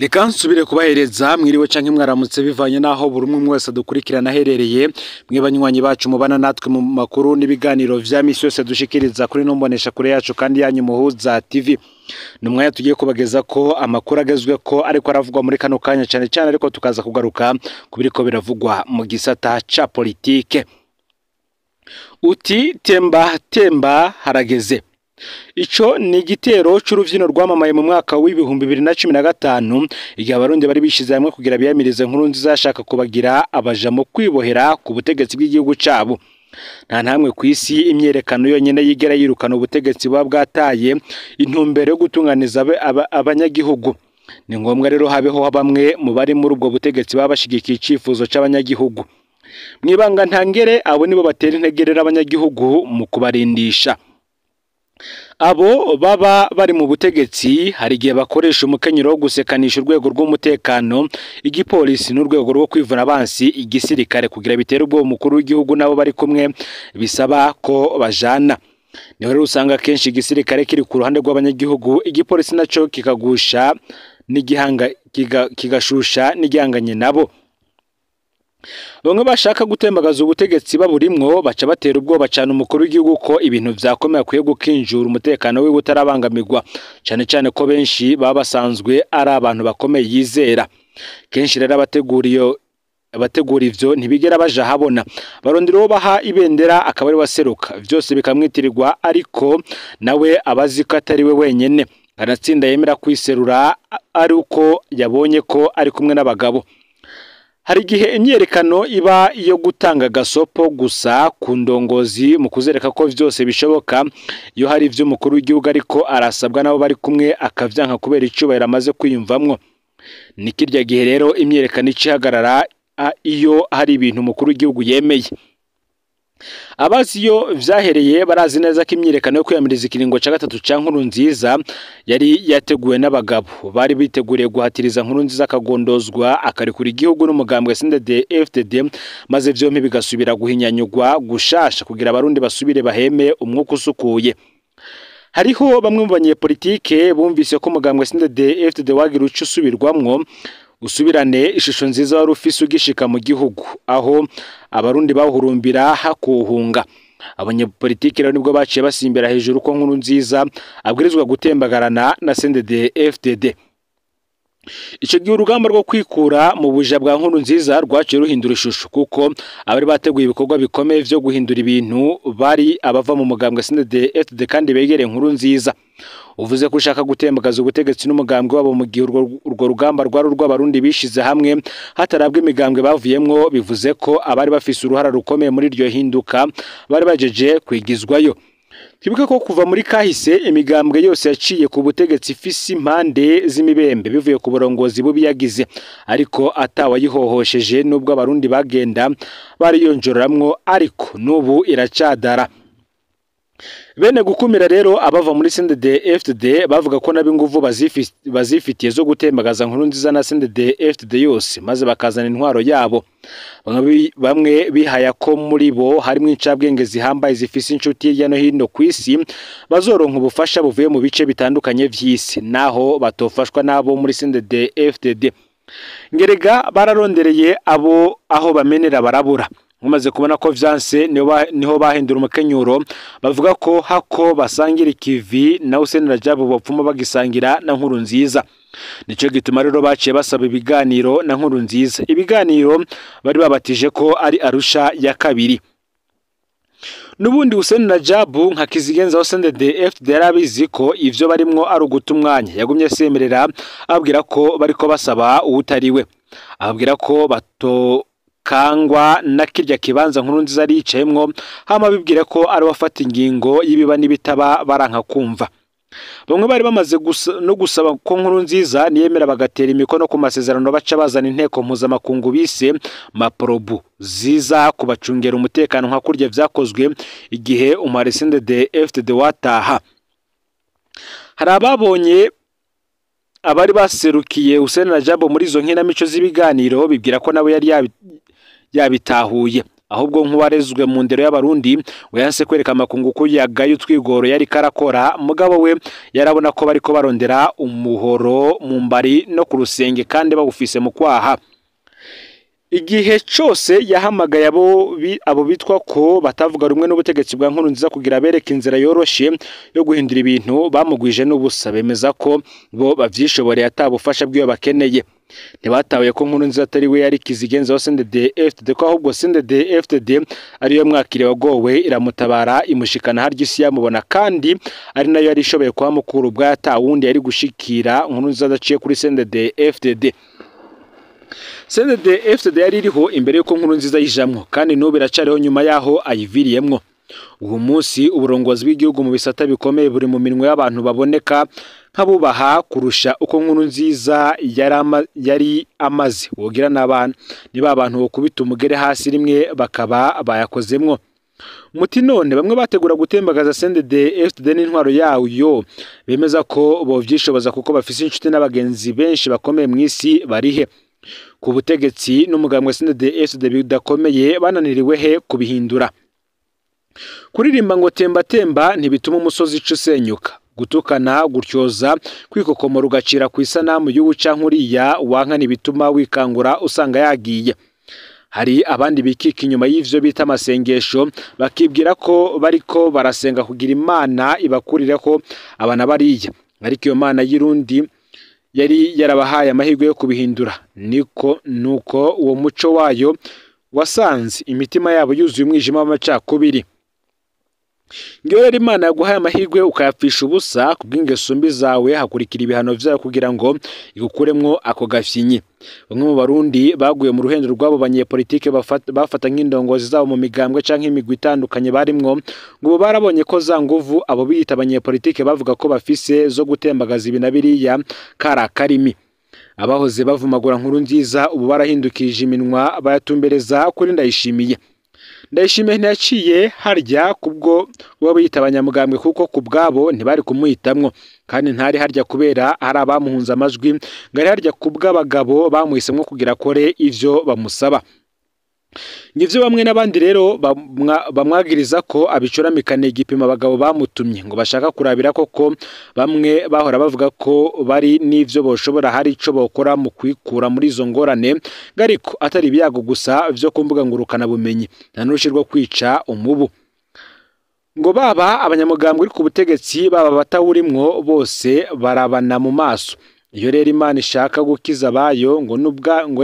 Reka nsubire kubahereza mwiriwe canke mwaramutse bivanye naho buri umwe wese adukurikirana aherereye, mwe banywanyi bacu mubana natwe mu makuru n'ibiganiro vya misi yose dushikiriza kuri no mbonesha kure yacu kandi yanyu Muhuza TV. Ni umwanya tugiye kubageza ko amakuru agezweko ariko aravugwa muri kano kanya cane cane, ariko tukaza kugaruka ku biriko biravugwa mu gisata ca politike. Uti temba temba harageze. Ico ni igitero c'uruvyino rwamamaye mu mwaka w'2015 igihe abarundi bari bishize hamwe kugira biyamirize nkuru nziza yashaka kubagira abaja mu kwibohera ku butegetsi bw'igihugu cabo. Nta ntamwe kw'isi imyerekano yonyene yigera yirukana ubutegetsi buba bwataye intumbero yo gutunganiza abanyagihugu. Ni ngombwa rero habeho bamwe mu bari muri ubwo butegetsi baba bashigikiye icifuzo c'abanyagihugu. Mw'ibanga ntangere abo nibo batera intege rero abanyagihugu mu kubarindisha. Abo baba bari mu butegetsi hari igihe bakoresha umukenyero wo gusekanisha urwego rw'umutekano, igipolisi n'urwego rwo kwivuna abansi, igisirikare, kugira bitere ubwoba umukuru w'igihugu nabo bari kumwe bisaba ko bajana. Niho rero usanga kenshi igisirikare kiri ku ruhande rw'abanyagihugu, igipolisi naco kikagusha n'igihanga kigashusha n'igihanganye nabo. Bamwe bashaka gutembagaza ubutegetsi baburimwo baca batera ubwoba cane umukuru w'igihugu ko ibintu vyakomeye akwiye gukinjura umutekano wiwe utarabangamirwa, cane cane ko benshi baba basanzwe ari abantu bakomeye yizera. Kenshi rero abategura ivyo ntibigera baja habona, barondera uwo baha ibendera akaba ari waseruka, vyose bikamwitirirwa, ariko nawe abazi ko atari we wenyene. Kanatsinda yemera kwiserura ari uko yabonye ko ari kumwe n'abagabo. Hari igihe imyerekano iba iyo gutanga gasopo gusa ku ndongozi mu kuzereka ko vyose bishoboka. Iyo hari ivyo umukuru w'igihugu ariko arasabwa nabo bari kumwe akavyanka kubera icubahiro amaze kwiyumvamwo. Ni kirya gihe rero imyerekano ica ihagarara iyo hari ibintu umukuru w'igihugu yemeye. Abazi iyo vyahereye barazi neza ko imyiyerekano yo kwiyamiriza ikiringo ca gatatu ca Nkurunziza yari yateguwe n'abagabo bari biteguriye guhatiriza Nkurunziza akagondozwa akarekura igihugu n'umugambwe CNDD-FDD, maze vyompi bigasubira guhinyanyurwa gushasha kugira abarundi basubire baheme umwuka usukuye. Hariho bamwe mu banyepolitike bumvise ko umugambwe CNDD-FDD wagira uco usubirwamwo usubirane ishusho nziza wari ufise ugishika mu gihugu, aho abarundi bahurumbira hakuhunga. Abanyepolitike rero nibwo baciye basimbira hejuru ko Nkurunziza abwirizwa gutembagarana na CNDD-FDD. Ico gihe urugamba rwo kwikura mu buja bwa Nkurunziza rwaciye ruhindura ishusho, kuko abari bateguye ibikorwa bikomeye vyo guhindura ibintu bari abava mu mugambwe CNDD-FDD kandi begereye Nkurunziza. Uvuze ko ushaka gutembagaza ubutegetsi n'umugambwe wabo mu gihe urwo rugamba rwari urw'abarundi bishize hamwe hatarabwa imigambwe bavuyemwo, bivuze ko abari bafise uruhara rukomeye muri iryo hinduka bari bajeje kwigizwayo. Twibuke ko kuva muri kahise imigambwe yose yaciye ku butegetsi ifise impande z'imibembe bivuye ku burongozi bubi yagize, ariko atawayihohosheje nubwo abarundi bagenda bariyonjoramwo, ariko n'ubu iracadara. Bene gukumira rero abava muri CNDD-FDD bavuga ko nabo inguvu bazifitiye zo gutembagaza Nkurunziza na CNDD-FDD yose, maze bakazana intwaro yabo. Bamwe bihaya ko muri bo harimwo incabwenge zihambaye zifise inshuti hirya no hino kw'isi, bazoronka ubufasha buvuye mu bice bitandukanye vy'isi, naho batofashwa n'abo muri CNDD-FDD. Ngerega bararondereye abo aho bamenera barabura. Mumaze kubona ko vyanse niho bahindura umukenyuro, bavuga ko hako basangira ikivi na Hussein Rajab bopfuma bagisangira na Nkurunziza. Nico gituma rero baciye basaba ibiganiro na Nkurunziza. Ibiganiro bari babatije ko ari Arusha ya kabiri. Nubundi Hussein Rajab nka kizigenza wa CNDD-FDD yarabizi ko ivyo barimwo ari uguta umwanya, yagumye asemerera ababwira ko bariko basaba uwutariwe, ababwira ko bato kangwa na kirya kibanza Nkurunziza aricayemwo, hama bibwira ko ari wafata ingingo y'ibiba n'ibitaba baranka kumva. Bamwe bari bamaze no gusaba ko Nkurunziza niyemera bagatera imikono ku masezerano baca bazana inteko mpuzamakungu bise Maprobu ziza kubacungera umutekano nka kurya vyakozwe igihe umwari CNDD-FDD wataha. Hari ababonye abari baserukiye Hussein Rajab muri izo nkinamico z'ibiganiro bibwira ko nawe yari yabitahuye. Ahubwo nk'uwarezwe mu ndero y'abarundi we yanse kwereka amakungu ko yagaye utwigoro yari karakora, mugabo we yarabona ko bariko barondera umuhoro mu mbari no ku rusenge kandi bawufise mu kwaha. Igihe cose yahamagaye abo bitwa ko batavuga rumwe n'ubutegetsi bwa Nkurunziza kugira bereke inzira yoroshe yo guhindura ibintu, bamugwije n'ubusa, bemeza ko bo bavyishoboreye atabufasha bw'iyo bakeneye. Ntibatahuye ko Nkurunziza atari we yari kizigenza wa CNDD-FDD, ko ahubwo CNDD-FDD ariyo mwakire wagowe iramutabara imushikana harya isi yamubona, kandi ari nayo yari ishoboye kuhamukura ubwo atawundi yari gushikira Nkurunziza adaciye kuri CNDD-FDD. CNDD-FDD yari iriho imbere yuko Nkurunziza yijamwo, kandi n'ubu iracariho nyuma yaho ayiviriyemwo. Uwo munsi uburongozi bw'igihugu mu bisata bikomeye buri mu minwe y'abantu baboneka nk'abubaha kurusha uko Nkurunziza yari amaze. Wogira n'abana ni ba bantu bokubita umugere hasi rimwe bakaba bayakozemwo. Muti none bamwe bategura gutembagaza CNDD-FDD n'intwaro yayo, bemeza ko bovyishoboza kuko bafise inshuti n'abagenzi benshi bakomeye mw'isi, barihe ku butegetsi n'umugambwe CNDD-FDD bidakomeye bananiriwe he kubihindura? Kuririmba ngo temba temba ntibituma umusozi ica usenyuka. Gutukana, gutyoza, kwikokomora ugacira ku isanamu y'uwuca nkuriya wanka ntibituma wikangura usanga yagiye. Hari abandi bikika inyuma y'ivyo bita amasengesho, bakibwira ko bariko barasenga kugira Imana ibakurireko abana bariya, ariko iyo Mana y'irundi yari yarabahaye amahirwe yo kubihindura. Niko nuko uwo muco wayo wasanze imitima yabo yuzuye umwijima w'amacakubiri. Ngiyo rero Imana yaguhaye amahirwe ukayapfisha ubusa kubw'ingeso mbi zawe, hakurikira ibihano vyayo kugira ngo igukuremwo ako gafyinyi. Bamwe mu barundi baguye mu ruhendo rw'abo banyepolitike bafata nk'indongozi zabo mu migambwe canke imigwi itandukanye barimwo, ngo barabonye ko za nguvu abo biyita abanyepolitike bavuga ko bafise zo gutembagaza ibi na biriya kari akarimi. Abahoze bavumagura Nkurunziza ubu barahindukije iminwa bayatumbereza kuri Ndayishimiye. Ndayishimiye ntiyaciye harya kubwo bo biyita abanyamugambwe, kuko kubwabo ntibari kumuhitamwo, kandi ntari harya kubera hari abamuhunze amajwi, ngo ari harya kubw'abagabo bamuhisemwo kugira akore ivyo bamusaba. Ngivyo bamwe n'abandi rero bamwagiriza ko abicuramikane igipimo abagabo bamutumye, ngo bashaka kurabira koko bamwe bahora bavuga ko bari n'ivyo boshobora hari ico bokora mu kwikura muri izo ngorane, ariko atari ibyago gusa vyo ku mbuga ngurukana bumenyi, nta n'urushi rwo kwica umubu. Ngo baba abanyamugambwe uri ku butegetsi, baba batawurimwo, bose barabana mu maso. Iyo rero Imana ishaka gukiza abayo, ngo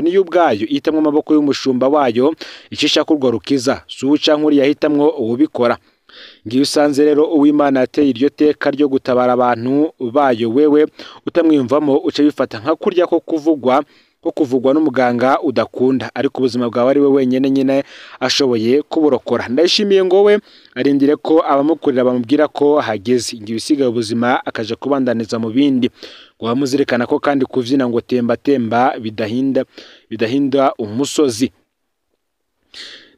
niyo ubwayo ihitamwo amaboko y'umushumba wayo icisha kurwo rukiza, si uwuca nkuri yahitamwo uwubikora. Ngiyo usanze rero uw'Imana yateye iryo teka ryo gutabara abantu bayo, wewe utamwiyumvamo uca bifata nka kurya ko kuvugwa n'umuganga udakunda, ariko ubuzima bwawe ari we wenyene nyine ashoboye kuburokora. Ndayishimiye ngo we arindire ko abamukurira bamubwira ko hageze, ngiyo usigaye ubuzima akaja kubandaniza mu bindi. Ngo bamuzirikana ko kandi kuvyina ngo temba temba bidahinda umusozi.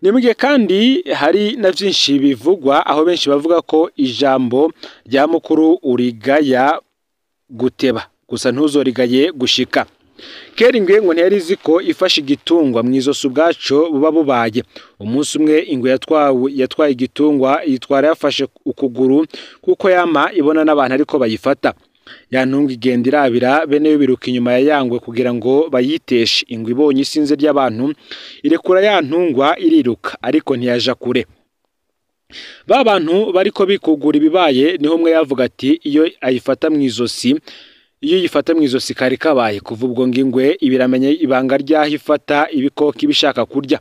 Nimugihe kandi hari na vyinshi bivugwa, aho benshi bavuga ko ijambo rya mukuru urigaya guteba gusa ntuzorigaye gushika. Kera ingwe ngo ntiyari izi ko ifashe igitungwa mw'izosi ubwaco buba bubaye. Umunsi umwe ingwe yatwaye igitungwa yitwara yafashe ukuguru, kuko yama ibona n'abantu ariko bayifata. Ya ntunga igenda irabira bene yo biruka inyuma ya yangwe kugira ngo bayiteshe. Ingwe ibonye isinzi ry'abantu irekura ya ntungwa iriruka, ariko ntiyaja kure. Ba bantu bariko bikugura ibibaye, niho umwe yavuga ati iyo ayifata mw'izosi, iyo yifata mw'izosi kari kabaye. Kuva ubwo ngingwe ibiramenye ibanga ryaho ifata ibikoko ibishaka kurya.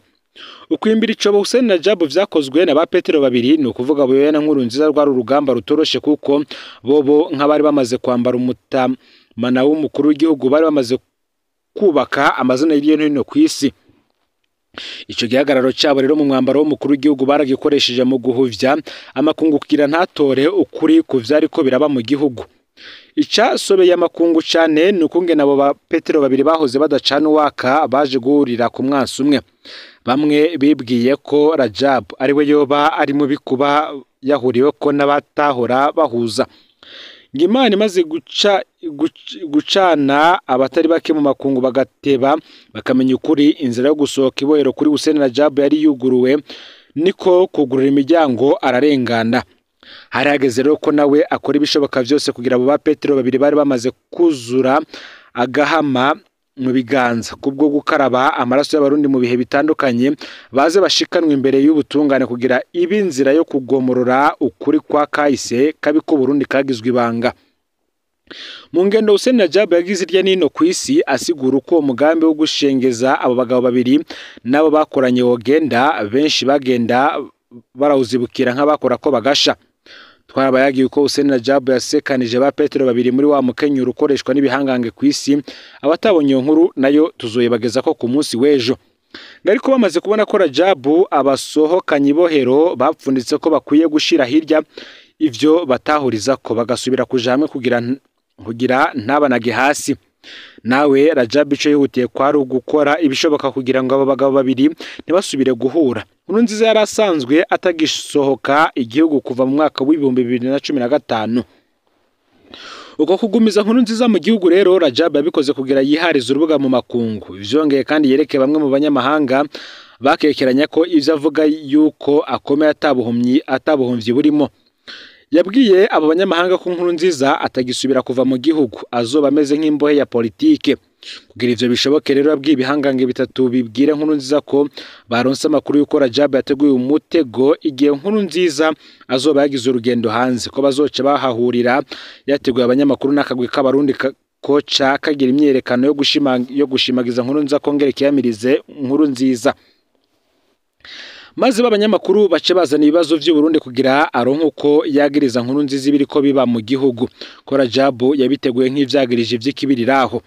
Ukwimbira icobo Hussein na Jabu vyakozwe na ba Petero babiri, ni ukuvuga Buyoya na Nkurunziza, rwari urugamba rutoroshe, kuko bobo nk'abari bamaze kwambara umutamana w'umukuru w'igihugu bari bamaze kubaka amazina hirya no hino kw'isi. Ico gihagararo cabo rero mu mwambaro w'umukuru w'igihugu baragikoresheje mu guhuvya amakungu kugira ntatore ukuri ku vyariko biraba mu gihugu. Icasobeye amakungu cane ni ukungene abo ba Petero babiri bahoze badacana uwaka baje guhurira ku mwansi umwe. Bamwe bibwiye ko Rajab ari we yoba ari mubi kuba yahuriweko n'abatahora bahuza. Ngo Imana imaze gucana abatari bake mu makungu bagateba bakamenya ukuri, inzira yo gusohoka ibohero kuri Hussein Rajab yari yuguruwe, niko kugurura imiryango ararengana. Hari hageze rero ko nawe akora ibishoboka vyose kugira abo ba Petero babiri bari bamaze kuzura agahama mu biganza kubwo gukaraba amaraso y'abarundi mu bihe bitandukanye, baze bashikanwe imbere y'ubutungane kugira ibe inzira yo kugomorora ukuri kwa kahise kabi ko Burundi kagizwe ibanga. Mu ngendo Hussein Rajab yagize irya nino ku isi asigura uko uwo mugambi wo gushengeza abo bagabo babiri nabo bakoranye wogenda, benshi bagenda barawuzibukira nk'abakora ko bagasha. Twarabayagiye uko Hussein Rajab yasekanije ba Petero babiri muri wa mukenyuro ukoreshwa n'ibihangange ku isi. Abatabonye iyo nkuru nayo tuzoyibageza ko ku munsi w'ejo. Ariko bamaze kubona ko Rajab abasohokanye ibohero, bapfunditse ko bakwiye gushira hirya ivyo batahuriza ko bagasubira kuja hamwe kugira ntabanage hasi. Nawe Rajab ico yihutiye kwari ugukora ibishoboka kugira ngo abo bagabo babiri ntibasubire guhura. Nkurunziza yari asanzwe atagisohoka igihugu kuva mu mwaka w'2015. Uko kugumiza Nkurunziza mu gihugu rero Rajab yabikoze kugira yiharize urubuga mu makungu. Vyongeye kandi yereke bamwe mu banyamahanga bakekeranya ko ivyo avuga yuko akomeye atabuhumyi burimo. Yabwiye abo banyamahanga ko Nkurunziza atagisubira kuva mu gihugu, azoba ameze nk'imbohe ya politike. Kugira ivyo bishoboke rero yabwiye ibihangange bitatu bibwire Nkurunziza ko baronse amakuru y'uko Rajab yateguye umutego igihe Nkurunziza azoba yagize urugendo hanze, ko bazoca bahahurira. Yateguye abanyamakuru n'akagwi k'abarundi koca kagira imyerekano yo gushimagiza Nkurunziza kongere kiyamirize Nkurunziza. Maze b'abanyamakuru bace bazana ibibazo vy'u Burundi kugira aronke uko yagiriza Nkurunziza ibiriko biba mu gihugu. Ko Rajab yabiteguye nk'ivyagirije vy'ikibiriraho.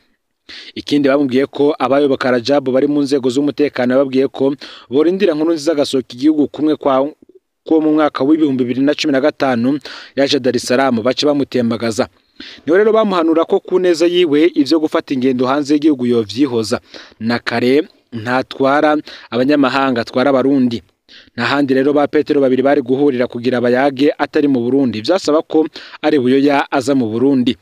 Ikindi bamubwiye ko abayoboka Rajab bari mu nzego z'umutekano babwiye ko borindira Nkurunziza agasohoka igihugu kumwe kwa ko mu mwaka w'2015 yaje Dar es Salaam bace bamutembagaza. Niho rero bamuhanura ko ku neza yiwe ivyo gufata ingendo hanze y'igihugu yovyihoza. Na kare ntatwara abanyamahanga, atwara abarundi. Nahandi rero ba Petero babiri bari guhurira kugira bayage atari mu Burundi, vyasaba ko ari Buyoya aza mu Burundi.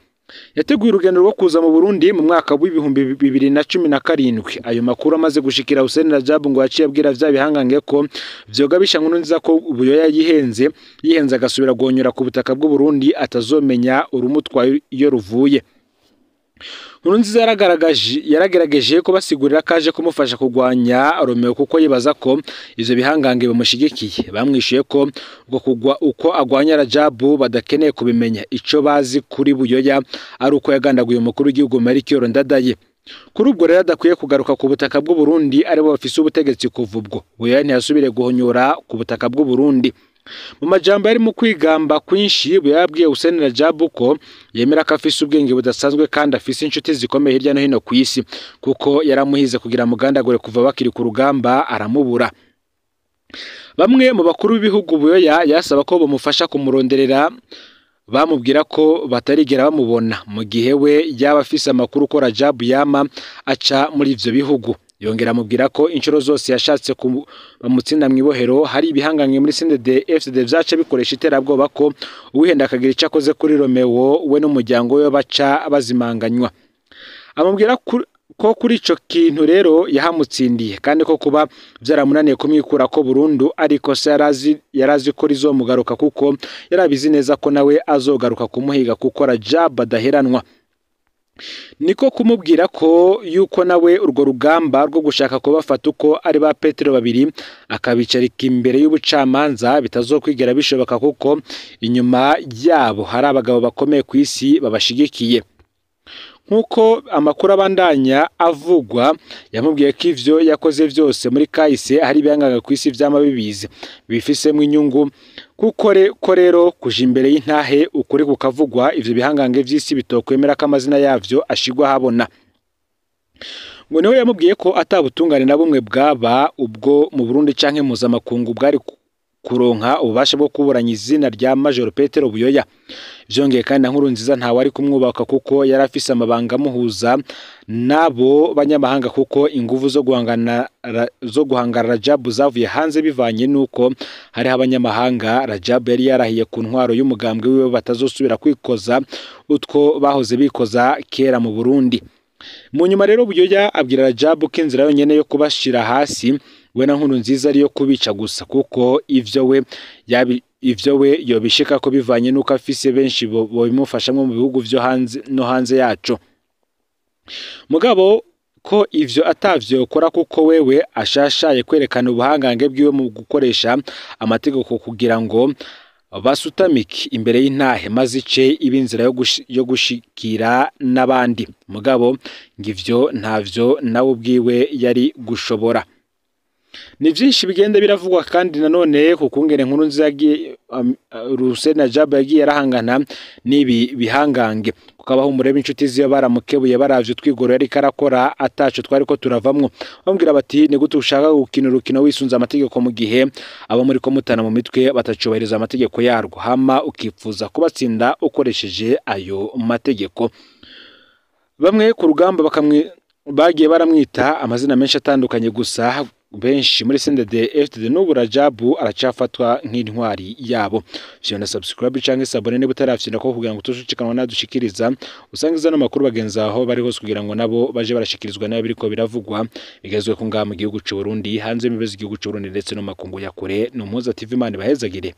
Yateguye urugendo rwo kuza mu Burundi mu mwaka w'2017. Ayo makuru amaze gushikira Hussein Rajab ngo yaciye abwira vya bihangange ko vyogabisha Nkurunziza ko Buyoya yihenze agasubira guhonyora ku butaka bw'u Burundi atazomenya urumutwaye iyo ruvuye. Nkurunziza yaragerageje ko basigurira kaje kumufasha kugwanya Romeo kuko yibaza ko ivyo bihangange bamushigikiye. Bamwishuye ko ubwo kugwa uko agwanya Rajab badakeneye kubimenya, ico bazi kuri Buyoya ari uko yagandaguye umukuru w'igihugu Melchior Ndadaye. Kuri ubwo rero adakwiye kugaruka ku butaka bw'u Burundi aribo bafise ubutegetsi kuva ubwo. Buyoya ntiyasubire guhonyora ku butaka bw'u Burundi. Mu majambo yari mu kwigamba kwinshi, Buyoya yabwiye Hussein Rajab ko yemera ko afise ubwenge budasanzwe kandi afise inshuti zikomeye hirya no hino ku isi, kuko yaramuhize kugira mugandagure kuva bakiri ku rugamba aramubura. Bamwe mu bakuru b'ibihugu Buyoya yasaba ko bamufasha kumuronderera, bamubwira ko batarigera bamubona mu gihe we yaba afise amakuru ko Rajab yama aca muri ivyo bihugu. Yongera amubwira ko inshuro zose yashatse bamutsinda mw'ibohero hari ibihangange muri CNDD-FDD vyaca bikoresha iterabwoba ko uwihenda akagira ico akoze kuri Romeo we n'umuryango we baca bazimanganywa. Amubwira ko kuri ico kintu rero yahamutsindiye kandi ko kuba vyaramunaniye kumwikura ko burundu, ariko se yarazi ko rizomugaruka kuko yarabizi neza ko nawe azogaruka kumuhiga kuko Rajab adaheranwa. Niko kumubwira ko yuko nawe urwo rugamba rwo gushaka kubafata uko ari ba Petero babiri akabicarika imbere y'ubucamanza bitazokwigera bishoboka kuko inyuma yabo hari abagabo bakomeye ku isi babashigikiye. Nkuko amakuru abandanya avugwa, yamubwiye ko ivyo yakoze vyose muri kahise hari ibihangange ku isi vyama bibizi bifisemwo inyungu, kuko ko rero kuja imbere y'intahe ukuri kukavugwa ivyo bihangange vy'isi bitokwemera ko amazina yavyo ashigwa habona. Ngo niho yamubwiye ko atabutungane na bumwe bwaba ubwo mu Burundi canke mpuzamakungu bwari kuronka ububasha bwo kuburanya izina rya Major Petero Buyoya. Vyongeye kandi na Nkurunziza ntawe ari kumwubaka kuko yari afise amabanga amuhuza n'abo banyamahanga, kuko inguvu zo guhangana zo guhangara Rajabu zavuye hanze bivanye nuko hariho abanyamahanga Rajabu yari yarahiye ku ntwaro y'umugambwe wiwe batazosubira kwikoza utwo bahoze bikoza kera mu Burundi. Mu nyuma rero Buyoya abwira Rajabu ko inzira yonyene yo kubashira hasi we na Nkurunziza ariyo kubica gusa, kuko ivyo we yobishika ko bivanye nuko afise benshi bobimufashamwo mu bihugu vyo hanze no hanze yaco. Mugabo ko ivyo atavyokora kuko wewe ashashaye kwerekana ubuhangange bwiwe mu gukoresha amategeko kugira ngo basutamike imbere y'intahe maze ice iba inzira yo gushikira n'abandi. Mugabo ngivyo ntavyo nawe ubwiwe yari gushobora. Ni vyinshi bigenda biravugwa kandi nanone ku kungene Nkurunziza yagiye Hussein Rajabu yagiye arahangana n'ibi bihangange, kuko abahumure b'inshuti ziwe baramukebuye baravye utwigoro yariko arakora ataco twariko turavamwo, bamubwira bati ni gute ushaka gukina urukino wisunze amategeko mu gihe abo muriko mutana mu mitwe batacubahiriza amategeko yarwo, hama ukipfuza kubatsinda ukoresheje ayo mategeko. Bamwe ku rugamba bagiye baramwita amazina menshi atandukanye, gusa benshi muri CNDD FDD n'ubu Rajabu aracafatwa nk'intwari yabo. Fyona subscribe canke s'abonner niba utarafyonda ko kugira ngo utushikanwa nadushikiriza, usangiza no makuru bagenzi aho bari hose kugira ngo nabo baje barashikirizwa nayo biriko biravugwa bigezwe ku ngaha mu gihugu c'u Burundi, hanze y'imbibe z'igihugu c'u Burundi ndetse no makungu ya kure. Ni Umuhoza TV, Imana ibahezagire.